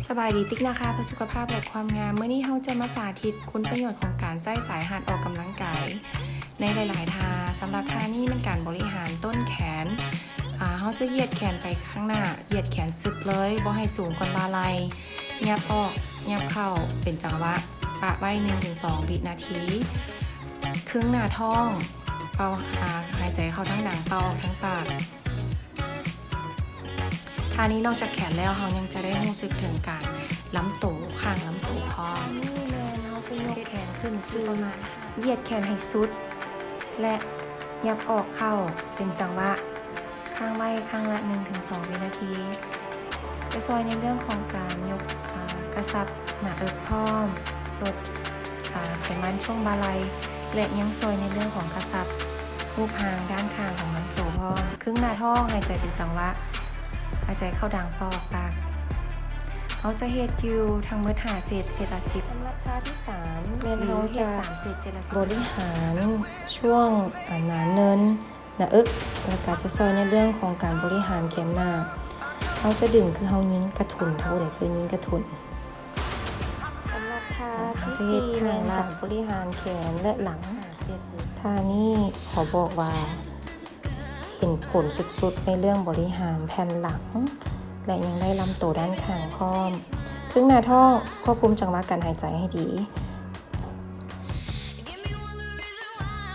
ສະບາຍດີ ຕິກນາຄາເພື່ອສຸຂະພາບ ແລະ ຄວາມງາມ. ມື້ນີ້ເຮົາຈະມາສາທິດຄຸນປະໂຫຍດຂອງການໃຊ້ສາຍຮັດອອກກຳລັງກາຍໃນຫຼາຍໆທ່າ. ສຳລັບທ່ານີ້ແມ່ນການບໍລິຫານຕົ້ນແຂນ. ອາ ເຮົາຈະຢຽດແຂນໄປຂ້າງໜ້າ, ຢຽດແຂນຊຶບເລີຍ, ບໍ່ໃຫ້ສູງກ່ອນບ່າໄຫຼ່. ຫຍັບອອກ, ຫຍັບເຂົ້າເປັນຈັງຫວະ, ປະໄວ້ໜຶ່ງເຖິງສອງວິນາທີ. ຄຶງໜ້າທ້ອງ, ເປົ່າ, ຫາ, ຫາຍໃຈເຂົ້າທາງດັງ, ເປົ່າອອກທາງປາກ. ທ່ານີ້ນອກຈາກແຂນແລ້ວ ເຮົາຍັງຈະໄດ້ຮູ້ສຶກເຖິງການລຳໂຕ, ຂ້າງລຳໂຕພ້ອມ. ນີ້ແມ່ນເຮົາຈະຍົກແຂນຂຶ້ນສູງ, ຢຽດແຂນໃຫ້ສຸດ ແລະ ຫຍັບອອກເຂົ້າເປັນຈັງຫວະ, ຄ້າງໄວ້ຄັ້ງລະໜຶ່ງເຖິງສອງວິນາທີ. ຈະຊ່ອຍໃນເລື່ອງຂອງການຍົກ, ອາ, ກະຊັບໜ້າເອິກພ້ອມ, ລົດ, ອາ, ໄຂມັນຊ່ວງບ່າໄຫຼ່ ແລະ ຍັງຊ່ອຍໃນເລື່ອງຂອງກະຊັບຮູບຮ່າງດ້ານຂ້າງຂອງລຳໂຕພ້ອມ. ຄຶງໜ້າທ້ອງ, ຫາຍໃຈເປັນຈັງຫວະ, ຫາຍໃຈເຂົ້າດັງ, ເປົ່າອອກປາກ. ເຮົາຈະເຮັດຢູ່ທັງໝົດຫ້າເຊັດ, ເຊັດລະສິບ. ສຳລັບທ່າທີສາມ ແມ່ນເຮົາຈະເຮັດສາມເຊັດ, ເຊັດລະສິບ. ບໍລິຫານຊ່ວງໜ້າເນີນໜ້າເອິກ ແລ້ວກະຈະຊ່ອຍໃນເລື່ອງຂອງການບໍລິຫານແຂນໜ້າ. ເຮົາຈະດຶງຄືເຮົາຍິງກະທຸນ, ເທົ່າໃດຄືຍິງກະທຸນ. ສຳລັບທ່າທີສີ່ແມ່ນການບໍລິຫານແຂນ ແລະ ຫຼັງ. ທ່ານີ້ຂໍບອກວ່າເຫັນຜົນສຸດໆໃນເລື່ອງບໍລິຫານແຜ່ນຫຼັງ ແລະ ຍັງໄດ້ລຳໂຕດ້ານຂ້າງພ້ອມ. ຄຶງໜ້າທ້ອງ, ຄວບຄຸມຈັງຫວະການຫາຍໃຈໃຫ້ດີ.